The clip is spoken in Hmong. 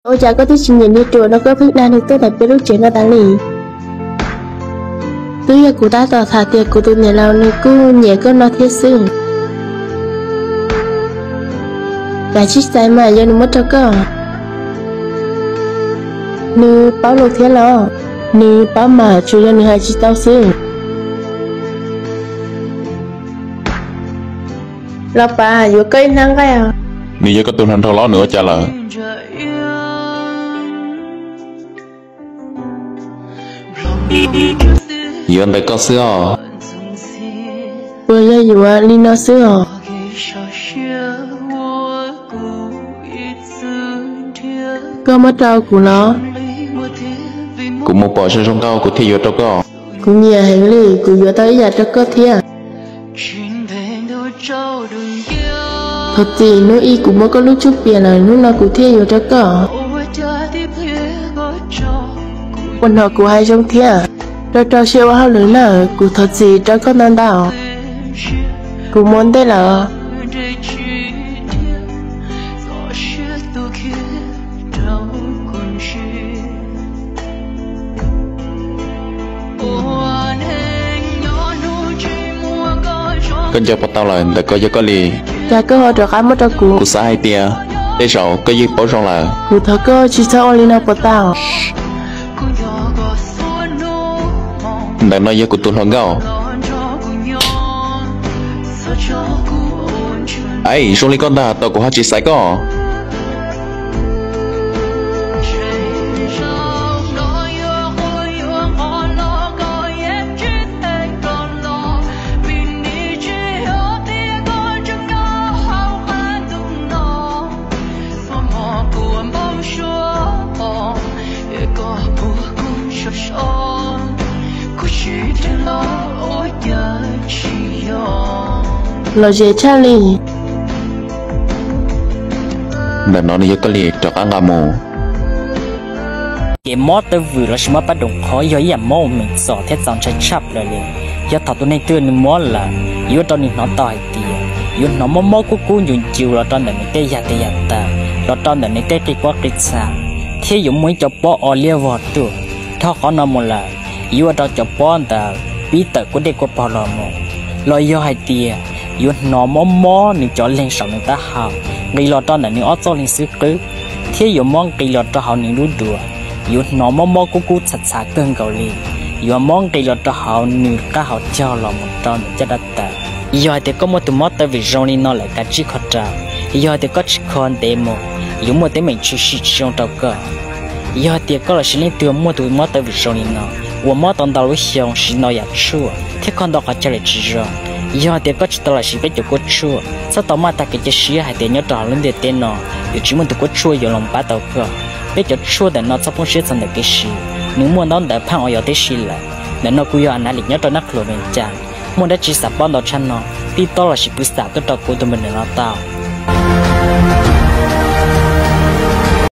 Ua cas koj twb tsis nyiam niag ruam no koj pheej dag nws tuaj ntawm peb lub tsev no tas li? Twb yog kuv tab tom tham tias kuv tus niam laus nws kuj nyiam koj no thiab xwb. Kav tsij xaiv mas, yog nws muab rau koj, nws paub lus thiab los? Nws paub mas, tsuas yog nws hais tsis tau xwb. Los pas, yuav koj ib hnab nqaij os. Nws yog koj tus hluas nraug los nws ua cas lawm? Yuav ntawm koj xwb os. Puas yog yuav li no xwb os? Koj muab rau kuv los? Kuv mus pom zoo zoo nkauj kuv thiaj yuav rau koj. Kuv nyiam heev li, kuv yuav tau ib yam rau koj thiab. Thov txim, hnub ib kuv muab koj lub tshuaj pias lawm, hnub no kuv thiaj yuav rau koj. Puas hnov kuv hais zoo thiab? Rau rau siab ua hauj lwm na, kuv thov txim rau koj ntau ntau. Kuv mus ntej lawm. Koj nco puas tau lawm, ntawm ko yog koj li. Cas koj ho rov qab muab rau kuv? Kuv xav hais tias tej zaum koj yeej paub zoo lawm. Kuv thov koj tsis txhob ua li no puas tau? Ntawm no yog kuv tus hluas nkauj. Aib, zoo li koj ntag, tau kuv ho tsis xaiv koj. Lom zem tshaj li. Ntawm no nws yog koj li, rov qab nqa mus. Ces mob tawb vwm lossis mob pab doos qhov yog ib yam mob uas meem txom thiab txaus ntshai tshaj plaws li. Yog thaum tus neeg twg nws mob lawm, yuav ua rau nws hnov tau hais tias yuav hnov mob mob kub kub ncu ncu los rau ntawm nws tej yam tes yam taw, los rau ntawm nws tej qig pob qig txha, thiab yuav muaj ib co pob o liab vog tuaj. Dhau qhov no mus lawm, yuav ua rau cov pob ntawd pib tawm kua dej kua paug los mus, los yog hais tias yuav hnov mob mob nws cov leeg saum nws taub hau, nqis los rau ntawm nws ob txoj leeg xwb qwb, thiab yuav mob nqis los rau hauv nws lub duav, yuav hnov mob mob kub kub txhav txhav kawg nkaus li, yuav mob nqis los rau hauv nws qab hauv caug los mus rau ntawm caj dab taw. Yog hais tias koj muaj tus mob tawb vwm zoo li no lawm kav tsij kho rau. Yog hais tias koj tsis kho ntev mus, yuav muaj teeb meem tshwm sim tsis zoo rau koj. Yog hais tias koj lossis leej twg muaj tus mob tawb vwm zoo li no, uas mob tau ntau lub xyoo siv ntau yam tshuaj thiab kho ntau qhov chaw lawm tsis zoo, yog hais tias koj tsis tau los siv peb cov kuab tshuaj, txhob tau maj tag kev cia siab hais tias nyob rau hauv lub ntiaj teb no yuav tsis muaj tus kuab tshuaj yuav los pab tau koj. Peb cov tshuaj ntawm no txhob poob siab txog ntawm kev siv, nws muaj ntaub ntawv phaj ua yog tib si lawm. Ntawm no kuv yog Analis nyob rau Nab Qhua Vees Cas, muaj dab tsi xav paub ntau tshaj no, tij tob lossis pw xam tuaj rau kuv tus npawb ntawm no tau.